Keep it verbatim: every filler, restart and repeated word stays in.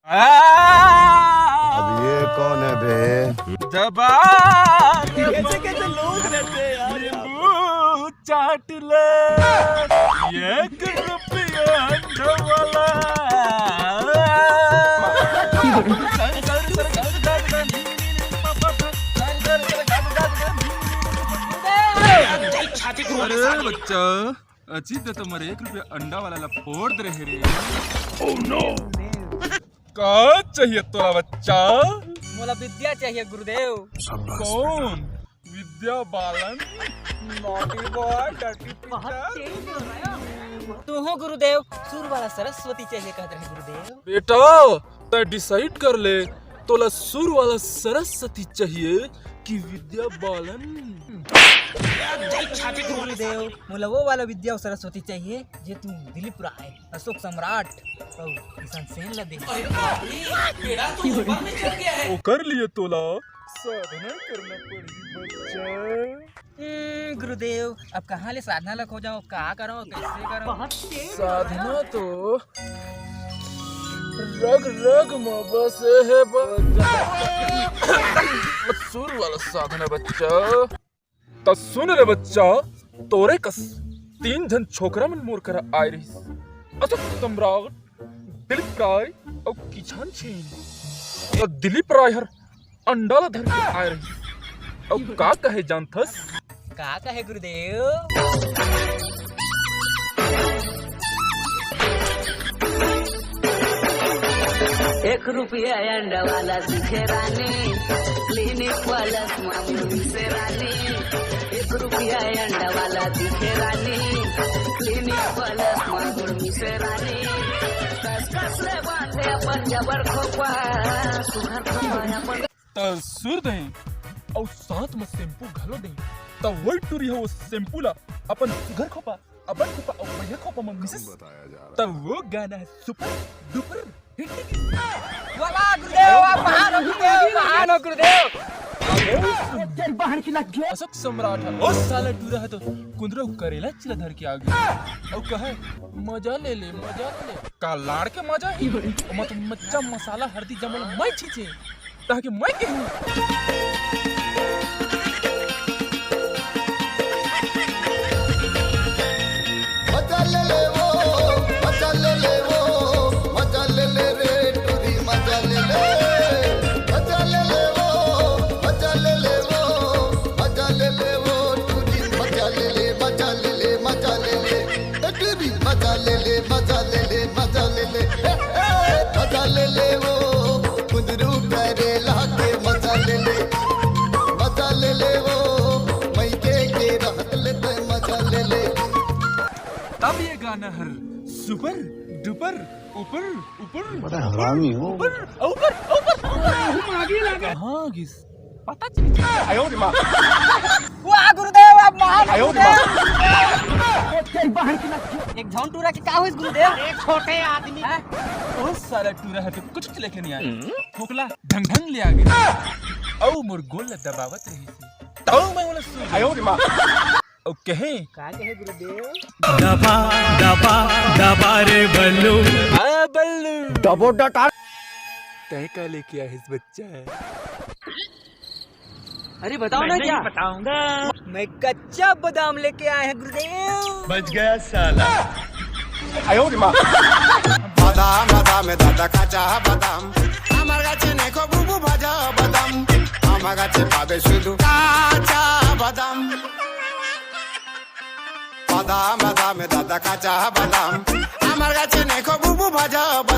अब ये कौन है बे? दबा के कैसे कैसे लोग रहते हैं यार। नींबू चाट ले, एक रुपया अंडा वाला। अरे बच्चा, अजीत दे तो मोर एक रुपया अंडा वाला ला फोड़ दे रहे रे। का चाहिए तोला बच्चा? मोला विद्या चाहिए गुरुदेव। कौन? Vidya Balan? Naughty boy, dirty teacher। तू हो गुरुदेव, सुर वाला सरस्वती चाहिए कहत रहे गुरुदेव। बेटा, तै decide कर ले, तोला सुर वाला सरस्वती चाहिए कि विद्या बालन? गुरुदेव, मोला वो वाला विद्या अउ सरस्वती चाहिए जे तू दिलीप राय, अशोक सम्राट अउ किशन सेन ला दे। ओकर लिए तोला साधना करना पड़ही बच्चा। हम्म, गुरुदेव, अब कहाँ ले साधना ला खोजव, का करव, कैसे करव? साधना तो रग रग म बसे हे बच्चा। सुर वाला साधना बच्चा। त सुन रे बच्चा, तोरे कस तीन झन छोकरा मन मोर करा आए रहिस, अशोक सम्राट, दिलीप राय अउ किशन सेन। त दिलीप राय हर अंडा ला धर के आए रहिस। अउ का कहे जानथस? का कहे गुरुदेव? एक रुपया अंडा वाला दिखे रानी, क्लिनिक प्लस मामूली से रानी। एक रुपया अंडा वाला दिखे रानी, क्लिनिक प्लस मामूली से रानी। कस कस ले बांधे अपन जबर खोपा, सुघर खोपा अपन। त सुर दे अउ साथ म शैम्पू घलो दे। त वही टूरी हो वो शैम्पू ला अपन सुघर खोपा, अपन खोपा अउ बढ़िया खोपा म मिसेस। त वो गाना है सुपर डुपर हिट। वाह, वाह, गुरुदेव, आप महान हो, गुरुदेव, महान हो, गुरुदेव। अशोक सम्राट है, ओ साला टूरा है तो कुंदरा करेला चिला धर के आ गया। अउ कहे, "मजा ले ले, मजा ले ले।" का लाड़ के मजा ही? ओमा तो मच्चा मसाला हरदी जमल मैं छीचे। ताकि मैं कहूँ। मजा ले ले वो, मजा ले ले वो, मजा ले ले रे टूरी, मजा ले ले। मजा ले ले वो, मजा ले ले वो, मजा ले ले वो टूरी, मजा ले ले, मजा ले ले, मजा ले ले। ए टूरी, मजा ले ले, मजा ले ले, मजा ले ले। ए, ए, मजा ले ले वो, कुंदरू करेला के मजा ले ले। मजा ले ले वो, मैं के के रहत ले ते मजा ले ले। तब ये गाना हर सुपर डुपर ऊपर, ऊपर, बड़ा हरामी हो। ऊपर, ऊपर, ऊपर, ऊपर। कहाँ गिस? पता चल। वाह गुरुदेव, आप महान हो गुरुदेव। एक झन टूरा के का होइस गुरुदेव? एक छोटे आदमी। हैं? ओ साला टूरा है तो कुछ लेके नहीं आया। फोकला ढंग ढंग ले आ गया। अउ मोर गोल ला दबावत रही थी। तो मैं बोला सुन। अउ कहे, का कहे गुरुदेव? दबा, दबा, दबा रे बल्लू। हाँ बल्लू। दबो डटा। तय का लेके आए इस बच्चा? अरे बताओ ना, क्या बताऊंगा? मैं कच्चा बादाम लेके आए हैं गुरुदेव। बच गया साला। বাদাম বাদাম দাদা কাঁচা বাদাম, আমার গাছে নেই খো বুবু ভাজা বাদাম, আমার গাছে পাবে শুধু কাঁচা বাদাম। বাদাম বাদাম দাদা কাঁচা বাদাম, আমার গাছে নেই খো বুবু ভাজা বাদাম।